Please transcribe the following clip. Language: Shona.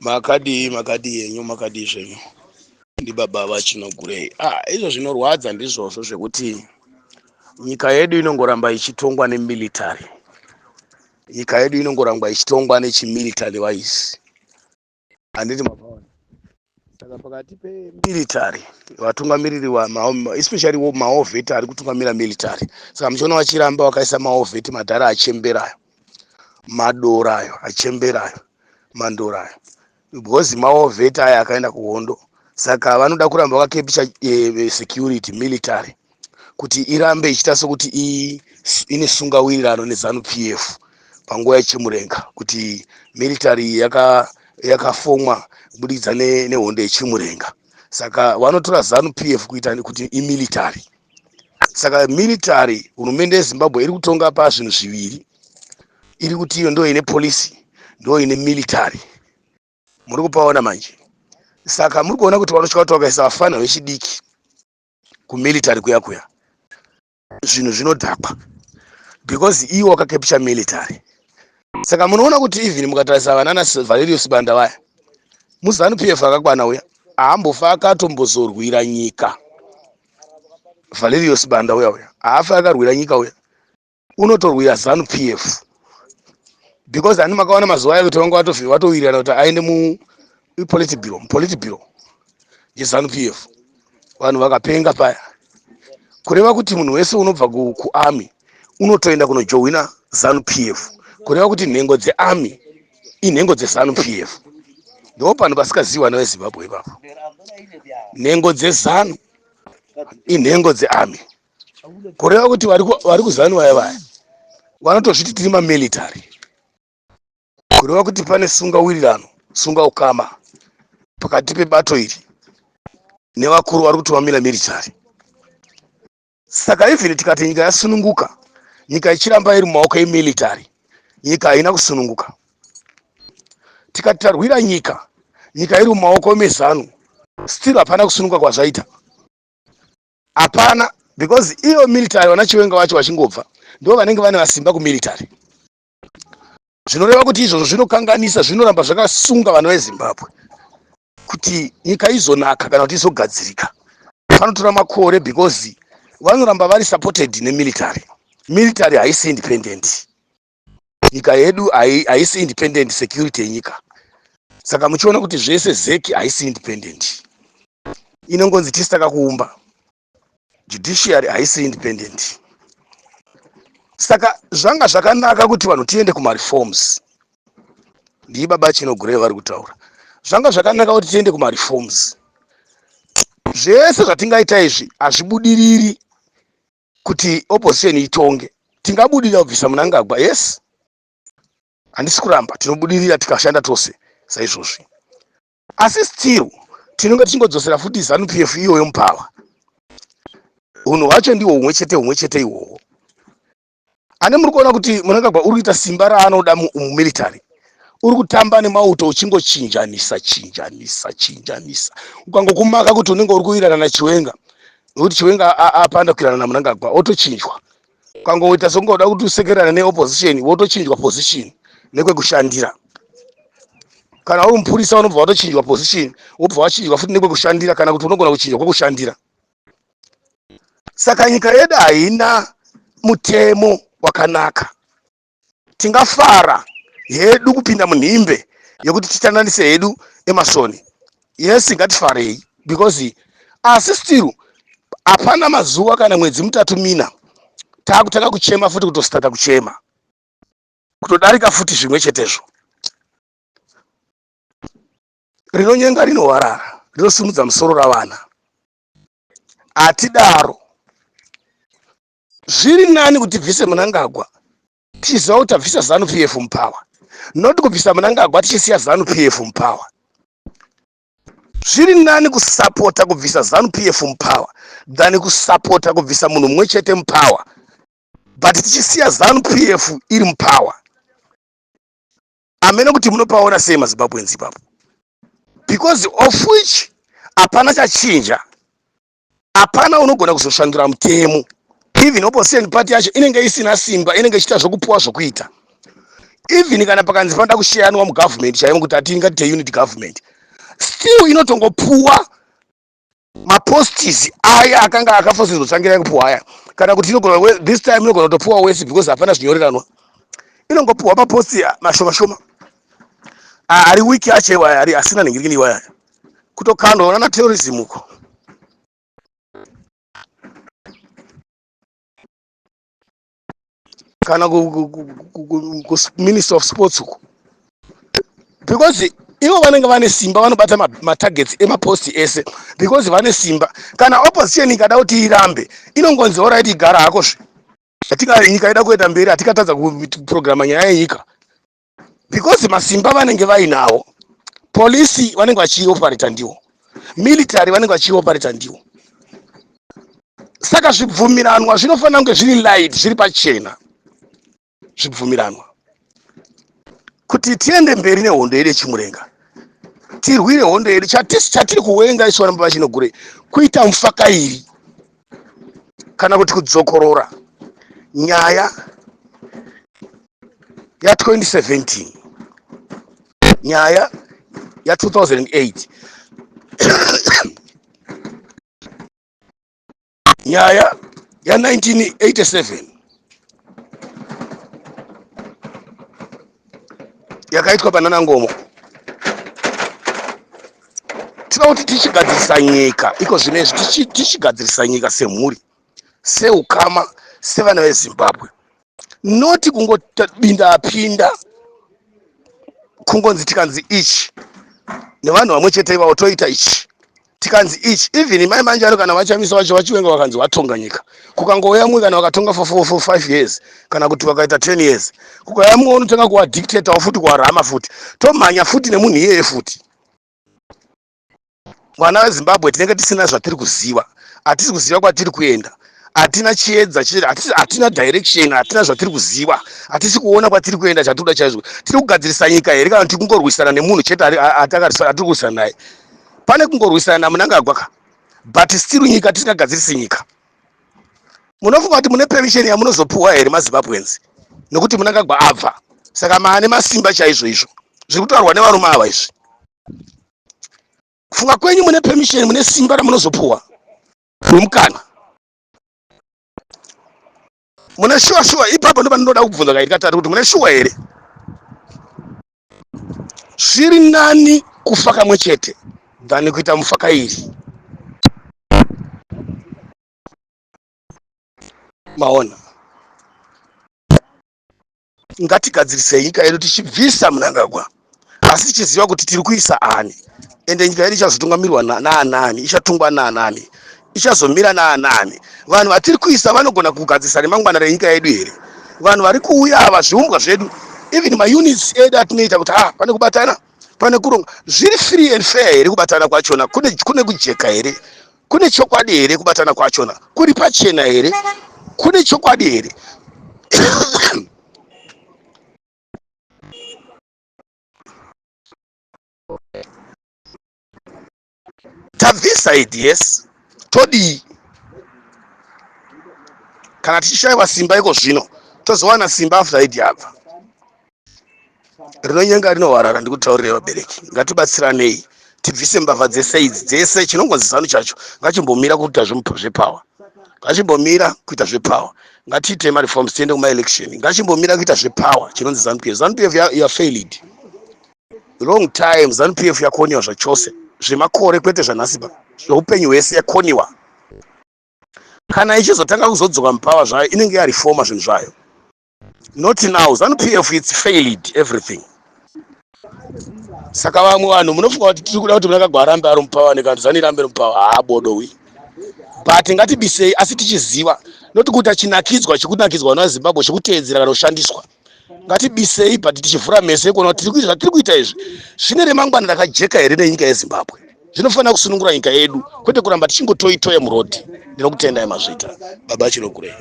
Makadii, makadii henyu, makadii zvenyu? Ndibaba vaChinogurei. Ah, izvo zvinorwadza ndizvozvo zvekuti nyika yedu inongoramba ichitongwa nemilitary. Nyika yedu inongoramba ichitongwa nechimilitary wise. Handiti mapaona? Saka pakati pemilitary, vatungamiriri, especially mawar vet ari kutungamira military. Saka muchiona vachiramba vakaisa mawar vet, madhara achemberayo, madorayo, achemberayo, mandorayo, because mawar vet aya akaenda kuhondo. Saka vanoda kuramba vakacapture security, military, kuti irambe ichiita sekuti ine sungawirirano neZANU PF panguva yeChimurenga, kuti military yakaformwa kubudikidza nehondo yeChimurenga. Saka vanotora ZANU PF kuita kuti imilitary. Saka military, hurumende yeZimbabwe iri kutonga pazvinhu zviviri. Iri kuti iyo ndo ine polisi, ndo ine military. Muri kupaona manje? Saka muri kuona kuti vanotya kuti vakaisa vafana vechidiki kumilitary kuya kuya, zvinhu zvinodhakwa, because iwo wakacapture military. Saka munoona kuti even mukatarisa vanana Valerio Sibanda vaya, muZANU PF akakwana uya, haambofa akatombozorwira nyika. Valerio Sibanda uya uya haafi akarwira nyika uya, unotorwira ZANU PF, because hani makaona mazuva aya kuti vanga vatowirirana kuti aende mupolitburo, mupolitburo yeZANU PF. Vanhu vakapenga paya, kureva kuti munhu wese unobva kuarmy unotoenda kunojoina ZANU PF, kureva kuti nhengo dzearmy inhengo dzeZANU PF. Ndo panhu pasikaziviwa neveZimbabwe ipapo. Nhengo dzeZANU inhengo dzearmy, kureva kuti vari kuZANU vaya vaya vanotozviti tiri mamilitary, kureva kuti pane sungawirirano, sunga ukama pakati pebato iri nevakuru vari kutungamira military. Saka even tikati nyika yasununguka, nyika ichiramba iri mumaoko emilitary, nyika haina kusununguka. Tikati tarwira nyika, nyika iri mumaoko meZANU, still hapana kusununguka kwazvaita, hapana, because iyo military, vana Chiwenga vacho vachingobva, ndo vanenge vane vasimba kumilitary. Zvinoreva kuti izvozvo zvinokanganisa, zvinoramba zvakasunga vana veZimbabwe. Kuti nyika izonaka kana kuti izogadzirika panotora makore, because vanoramba vari supported nemilitary. Military haisi independent. Nyika yedu haisi independent, security yenyika. Saka muchiona kuti zvese, ZEC haisi independent, inongonzi tisi takakuumba. Judiciary haisi independent. Saka zvanga zvakanaka kuti vanhu tiende kumareforms. Ndii baba Chinogurei vari kutaura. Zvanga zvakanaka kuti tiende kumareforms. Zvese zvatingaita izvi hazvibudiriri kuti opposition itonge. Tingabudirira kubvisa Munangagwa, yes, handisi kuramba, tinobudirira tikashanda tose saizvozvi, asi still tinonge tichingodzosera futi ZANU PF iyoyo mupower. Unhu hwacho ndihwo humwe chete, humwe chete ihwohwo. Ane muri kuona kuti Munangagwa uri kuita simba raanoda mumilitary, uri kutamba nemauto, uchingochinjanisa, chinjanisa, chinjanisa. Ukangokumaka kuti unenge uri kuwirana naChiwenga, nekuti Chiwenga apanda kuwirana naMunangagwa, otochinjwa. Ukangoita sekunge uda kuti usekerana neopposition, wotochinjwa position nekwekushandira. Kana uri mupurisa, unobva watochinjwa position, wobva wachinjwa futi nekwekushandira, kana kuti unogona kuchinjwa kwekushandira. Saka nyika yedu haina mutemo wakanaka. Tingafara hedu kupinda munhimbe yekuti titandanise hedu Emmerson, yes, ngatifarei, because asi still hapana mazuva kana mwedzi 3, 4, taakutanga kuchema futi, kutostarta kuchema, kutodarika futi zvimwe chetezvo. Rinonyenga rinowarara, rinosimudza musoro ravana. Hatidaro. Zviri nani kuti tibvise Munangagwa tichiziva kuti tabvisa ZANU PF mupower, not kubvisa Munangagwa tichisiya ZANU PF mupower. Zviri nani kusapota kubvisa ZANU PF mupower than kusapota kubvisa munhu mumwe chete mupower, but tichisiya ZANU PF iri mupower. Amene kuti munopaona sei maZimbabweans ipapo? Because of which hapana chachinja, hapana unogona kuzoshandura mutemo. Even opposition party yacho inenge isina simba, inenge ichiita zvokupuwa zvokuita. Even kana pakanzi panoda kusheyanwa mugovernment chaimo kuti hatini ngatiite unit government, still inotongopuwa mapostis aya akanga akafosirwa tsvangirai kupuwa aya, kana kuti inogona this time inogona kutopuwa wese because hapana zvinyoreranwa, inongopuwa maposti mashoma shoma ari wiki acho iwaya ari asina nhingirikini iwaya, kutokandwa nana terrorism uko kana kuminister of sports uko, because ivo vanenge vane simba, vanobata matargets emaposti ese because vane simba. Kana opposition ikada kuti irambe, inongonzi alright, igara hakozve, nyika ida kuenda mberi, hatikatadza kuprograma nyaya yenyika because masimba vanenge vainawo. Polisi vanenge vachiopareta ndiwo, military vanenge vachiopareta ndiwo. Saka zvibvumiranwa zvinofanira kunge zviri light, zviri pachena, zvibvumiranwa kuti tiende mberi nehondo yedu yechimurenga, tirwire hondo yedu. Chatiri kuwenga isu vana vachinogure kuita mufakairi kana kuti kudzokorora nyaya ya2017, nyaya ya2008, nyaya ya1987 yakaitwa panana Ngomo. Tinoda kuti tichigadzirisa nyika iko zvino izvi, tichigadzirisa nyika semhuri, seukama, sevana veZimbabwe, noti kungobinda apinda, kungonzi tikanzi ichi nevanhu vamwe chete ivavo toita ichi, tikanzi ichi. Even mai manjaro kana vaChamisa vacho, vaChiwenga vakanzi vatonga nyika, kukangouya mumwe, kana vakatonga for 5 years kana kuti vakaita 10 years, kukauya mumwe unotanga kuwadictatawo futi, kuwarama futi, tomhanya futi nemunhu iyeye futi. Vana veZimbabwe tinenge tisina zvatiri kuziva, hatisi kuziva kwatiri kuenda, hatina chiedza, hatina direction, hatina zvatiri kuziva, hatisi kuona kwatiri kuenda. Chatiri kuda chaizvo, tiri kugadzirisa nyika here kana tiri kungorwisana nemunhu chete atiri kurwisana naye? Pane kungorwisana naMunangagwa ka, but still nyika tisingagadzirisi nyika. Munofunga kuti mune permission yamunozopuhwa here maZimbabweans nekuti Munangagwa abva, saka maane masimba chaizvo izvo zviri kutaurwa nevarume ava izvi? Kufunga kwenyu mune permission, mune simba ramunozopuhwa nemukana? Mune shuwa shuwa? Ipapo ndo pandinoda kubvunza kairi katatu kuti mune shuwa here? Zviri nani kufa kamwe chete than kuita mufa kairi. Maona, ngatigadzirisei nyika yedu tichibvisa Munangagwa, asi tichiziva kuti tiri kuisa ani, ende nyika yedu ichazotungamirwa naanani, ichatungwa naanani, ichazomira naanani? Vanhu vatiri kuisa vanogona kugadzirisa remangwana renyika yedu here? Vanhu vari kuuya ava, zviumbwa zvedu, even maunits edu atinoita kuti ah, pane kubatana, pane kuronga, zviri free and fair here kubatana kwachona? Kune kujeka here? Kune chokwadi here kubatana kwachona? Kuri pachena here? Kune chokwadi here? Tabvisa idi, yes, todii kana tichishayiwa simba iko zvino, tozowana simba after idi abva? Rinonyenga rinowarara. Ndikutaurire vabereki, ngatibatsiranei tibvise mbavha dzese idzi dzese. Chinongonzi ZANU chacho ngachimbomira kuita zvepower, ngachimbomira kuita zvepower. Ngatiite mareforms, tiende kumaelection. Ngachimbomira kuita zvepower chinonzi ZANU PF. ZANU PF yafailed long time. ZANU PF yakoniwa zvachose, zvemakore, kwete zvanhasi ba, zveupenyu hwese yakoniwa. Kana ichizotanga kuzodzoka mupower zvayo, inenge yarefoma zvinhu zvayo, not now. ZANU PF, it's failed everything. Saka vamwe vanhu munofunga kuti tiri kuda kuti Munangagwa arambe ari mupower nekanti ZANU irambe iri mupower? Haabodowi, but ngatibisei, asi tichiziva, noti kuita chinakidzwa chekunakidzwa vana vaZimbabwe, chekuteedzera kana kushandiswa. Ngatibisei, but tichivhura meso ekuona kuti tiri kuita zvatiri kuita izvi zvine remangwana rakajeka here nenyika yeZimbabwe. Zvinofanira kusunungura nyika yedu, kwete kuramba tichingotoitoya murodhi. Ndinokutendai, mazvita, baba Chinogurei.